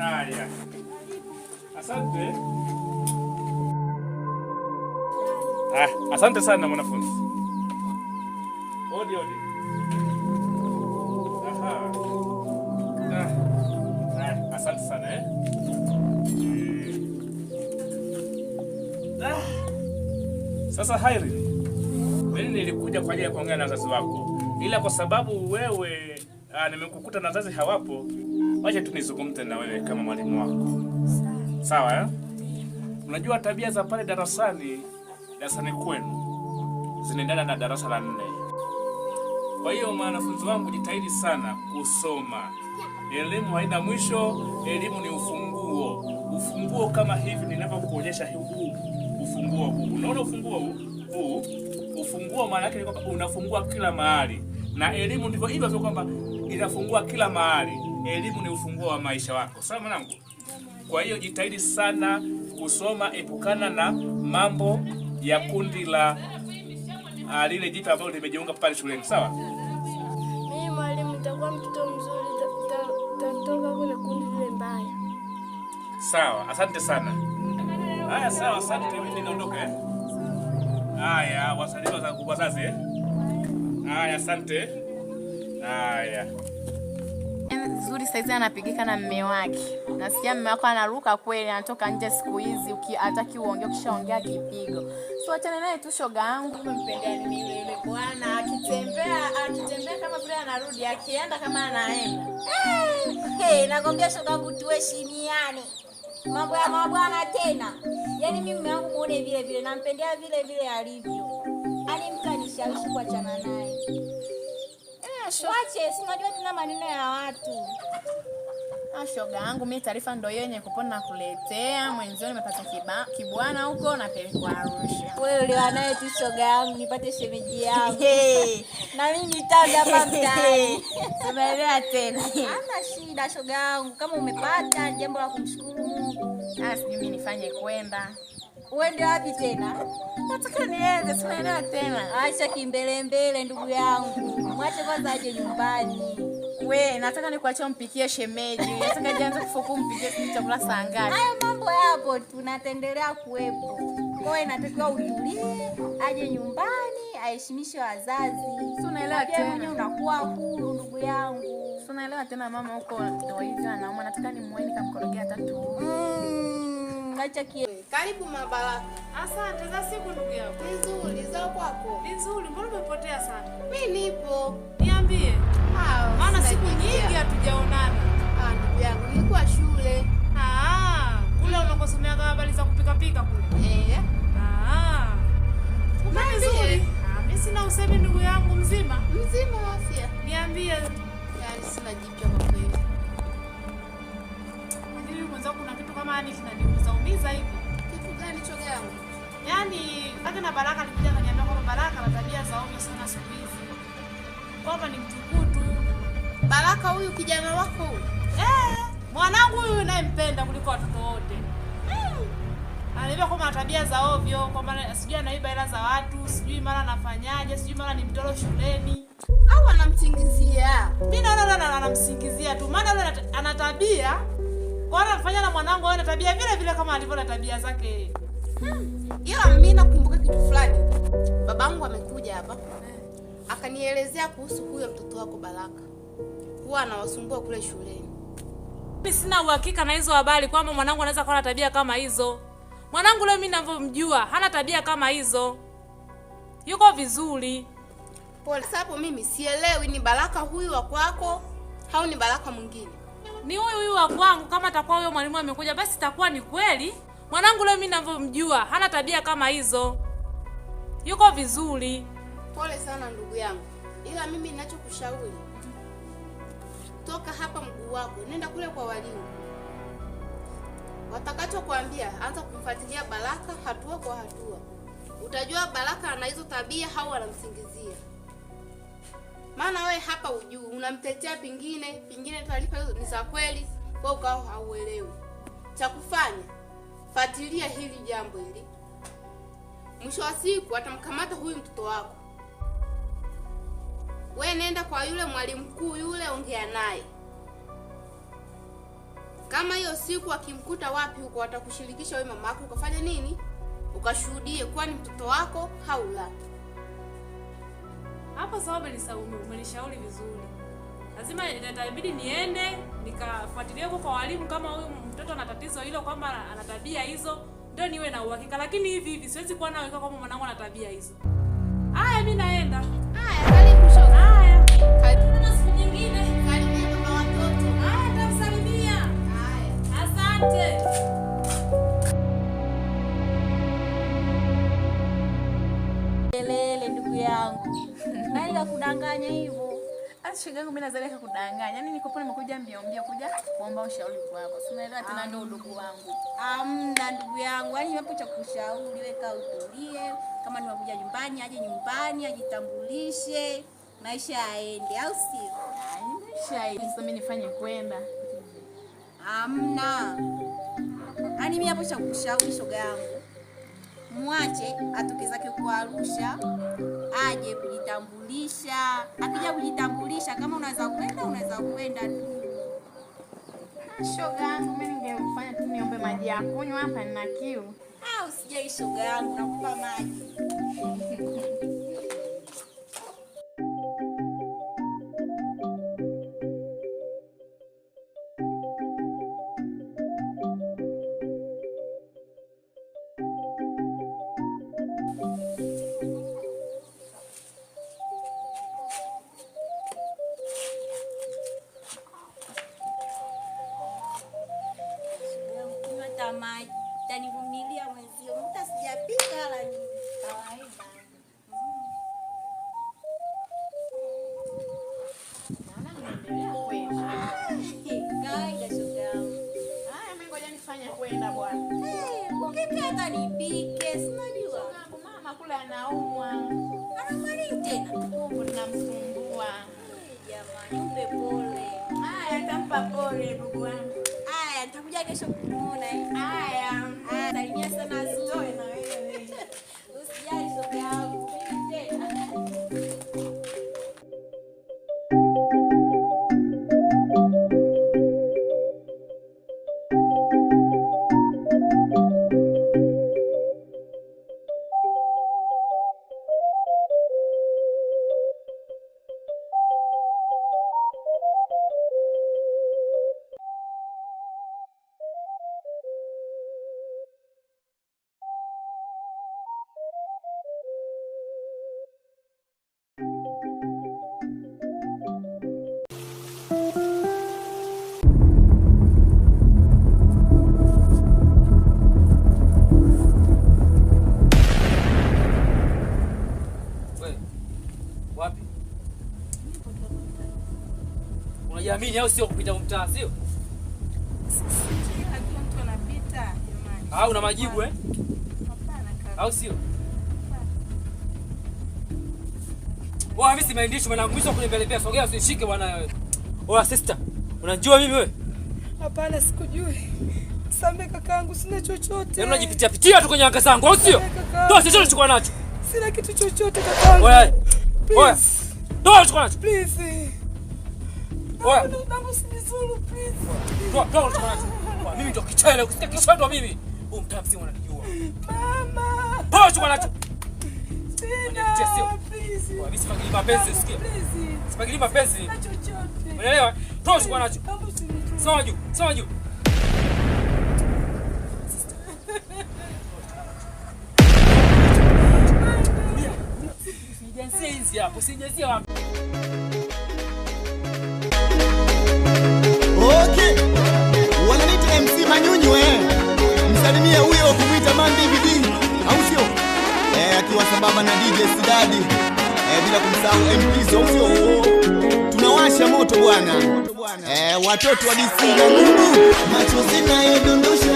Haya. Asante. Ah, asante sana mwanafunzi. Odi odi. Aha. Ah. Ah, asante sana eh. Ah. Sasa Irene, mimi nilikuja kwa ajili ya kuongea na wazazi wako, ila kwa sababu wewe nimekukuta na wazazi hawapo, wacha tu nizungumze na wewe kama mwalimu wako. Sawa eh? Unajua tabia za pale darasani kwenu zinaendana na darasa la 4. Kwa hiyo mwanafunzi wangu, jitahidi sana kusoma. Elimu haina mwisho, elimu ni ufunguo. Ufunguo kama hivi ninavyokuonyesha huu ufunguo huu. Unaona ufunguo huu? Huu ufunguo maana yake ni kwamba unafungua kila mahali. Na elimu ndivyo hivyo hivyo kwamba inafungua kila mahali. Elimu ni ufunguo wa maisha wako. Sawa mwanangu? Kwa hiyo jitahidi sana kusoma, epukana na mambo ya kundi la lile jipya ambalo limejiunga pale shuleni. Sawa? Mimi mwalimu nitakuwa mtoto mzuri, nitatoka kwenye kundi lile mbaya. Sawa, asante sana. Haya, sawa, asante. Mimi niondoke. Haya, wasalimie wazazi. Haya, asante. Haya. Nzuri saizi anapigika na mume wake. Nasikia mume wako anaruka kweli, anatoka nje siku hizi, hataki uongee, ukishaongea kipigo. So achana naye tu shoga yangu, mpendani mimi yule bwana akitembea kama vile anarudi, akienda kama anaenda. Hey, nakwambia shoga yangu tuheshimiane. Mambo ya mabwana tena. Yaani mimi mume wangu muone vile vile, nampendea vile vile alivyo. Yaani mtu anishawishi kuachana naye. Wache, si unajua tuna maneno ya watu. Shoga yangu, mimi taarifa ndo yenye kupona kuletea. Mwenzio nimepata kibwana huko na pelekwa Arusha. Wewe uliwa naye tu shoga yangu, nipate shemeji yangu. Na mimi nitaanza hapa mtaani. Tumeelewa tena. Hamna shida shoga yangu, kama umepata jambo la kumshukuru Mungu. Sijui mimi nifanye kwenda. Uende wapi tena? Nataka niende, tunaelewa tena. Acha kimbelembele ndugu yangu. Mwache kwanza aje nyumbani. We, nataka nikuachie umpikie shemeji. Nataka jianze kufuku mpikie sijui chakula saa ngapi. Hayo mambo yapo, tunaendelea kuwepo. Kwa hiyo inatakiwa utulie, aje nyumbani, aheshimishe wazazi. Si unaelewa Pia tena. mwenyewe unakuwa huru ndugu yangu. Si unaelewa tena mama huko ndio hivyo anauma. Nataka nimuone nikamkorogea hata tu. Acha Karibu Mabaraka. Asante za siku ndugu yangu. Nzuri, za kwako? Nzuri, mbona umepotea sana? Mimi nipo. Niambie. Maana Sina siku jipya. nyingi hatujaonana. Ndugu yangu, nilikuwa shule. Kule unakosomea habari za kupika pika kule. Uko Niambie. vizuri? Mimi sina usemi ndugu yangu, mzima. Mzima wa afya. Niambie. Yaani sina jipya kwa kweli. Lakini mwenzangu kuna kitu kama yani kinaniumiza umiza hivi. Kitu gani shoga yangu? Yaani hata na Baraka alikuja akaniambia kwamba Baraka ana tabia za ovyo sana siku hizi. Kwamba ni mtukutu. Baraka huyu kijana wako huyu? Mwanangu huyu ninayempenda kuliko watoto wote. Ananiambia kwamba ana tabia za ovyo, kwamba sijui anaiba hela za watu, sijui mara anafanyaje, sijui mara ni mtoro shuleni. Au anamsingizia? Mimi naona yule anamsingizia tu. Maana yule ana tabia. Kwa hiyo anafanya na mwanangu awe na tabia vile vile kama alivyo na tabia zake yeye. Ila mimi nakumbuka kitu fulani. Babangu amekuja hapa. Akanielezea kuhusu huyo mtoto wako Baraka. Huwa anawasumbua kule shuleni. Mimi sina uhakika na hizo habari kwamba mwanangu anaweza kuwa na tabia kama hizo. Mwanangu leo mimi ninavyomjua hana tabia kama hizo. Yuko vizuri. Pole. Sasa hapo mimi sielewi ni Baraka huyu wa kwako au ni Baraka mwingine. Ni huyu huyu wa kwangu. Kama atakuwa huyo mwalimu amekuja basi itakuwa ni kweli. Mwanangu leo mimi ninavyomjua hana tabia kama hizo. Yuko vizuri. Pole sana ndugu yangu. Ila mimi ninachokushauri, toka hapa mguu wako, nenda kule kwa walimu. Watakachokuambia, anza kumfuatilia Baraka hatua kwa hatua. Utajua Baraka ana hizo tabia au anamsingizia. Maana wewe hapa hujui, unamtetea pingine, pingine taarifa hizo ni za kweli, kwa ukao hauelewi. Cha kufanya, fuatilia hili jambo hili. Mwisho wa siku atamkamata huyu mtoto wako. Wewe nenda kwa yule mwalimu mkuu yule, ongea naye. Kama hiyo siku akimkuta wapi huko, atakushirikisha wewe mama yako ukafanya nini? Ukashuhudie kwani mtoto wako haula. Hapo sawa, umenishauri vizuri. Lazima itabidi niende nikafuatilie huko kwa walimu kama huyu mtoto ana tatizo hilo, kwamba ana tabia hizo, ndio niwe na uhakika. Lakini hivi hivi siwezi kuwa na uhakika kwamba mwanangu ana tabia hizo. Haya, mimi naenda. Haya, karibu shoga. Haya. Karibu na siku nyingine. Karibu baba watoto. Haya, nitamsalimia. Haya. Asante. Lele ndugu yangu. Nani kakudanganya hivyo? Shoga yangu mimi nadhani kakudanganya. Yaani niko pale nimekuja mbio mbio kuja kuomba ushauri kwako. Si unaelewa tena ndio udugu wangu. Amna ndugu yangu, yaani hapo cha kushauri weka utulie. Kama nimekuja nyumbani aje nyumbani ajitambulishe, maisha yaende, au sio? Maisha yaende. Sasa mimi nifanye kwenda. Amna. Yaani mimi hapo cha kushauri shoga yangu, mwache atoke zake kwa Arusha, aje kujitambulisha. Akija kujitambulisha, kama unaweza kwenda unaweza kwenda tu. Shoga yangu mimi ningemfanya tu niombe maji ya kunywa hapa, nina kiu. Ah, usijali shoga yangu, nakupa maji. Maji utanivumilia mwenzio, mta sijapika wala nini, kawaida. Kawaida shoga yangu. Haya, mimi ngoja nifanye kwenda bwana. Ukitaka nipike, si unajua. Mama kule anaumwa. Anaumwa nini tena? Tumbo linamsumbua. Jamani, mpe pole. Haya, nitampa pole ndugu wangu. Haya, nitakuja kesho kumuona. Haya. Haya, salimia sana Zoe na wewe. Usijali shoga yangu. Mimi tena. Wapi? Unajiamini au sio kupita mtaa, sio? Kila mtu anapita jamani. Ah, una majibu eh? Hapana kaka. Au sio? Wewe mimi simaandishi mwanangu, mwisho kunimbelebea, sogea usishike bwana wewe. Oa sister, unajua mimi wewe? Hapana, sikujui. Sambe kakaangu, sina chochote. Yaani unajipitia pitia tu kwenye anga zangu, au sio? Toa chochote chukua nacho. Sina kitu chochote kakaangu. Wewe. Oya. Toa chukua nacho. Please. Oya. Naomba usinizuru please. Toa chukua nacho. Mimi ndo kichele, ukisikia kichele ndo mimi. Huu mtaa mzima unanijua. Mama. Toa chukua nacho. Sina. Please. Oya, mimi sipagili mapenzi, usikie. Please. Sipagili mapenzi. Sina chochote. Unaelewa? Toa chukua nacho. Naomba usinizuru. Soma juu, soma juu. Usijazie hizi hapo, usijazie wapi. Okay. Wananiita MC Manyunyu eh. Msalimie huyo kumuita Man DVD, au sio? Akiwa sambamba na DJ Sidadi. Bila kumsahau MP au sio? Tunawasha moto bwana. Watoto wa DC na Mungu, machozi nayodondosha.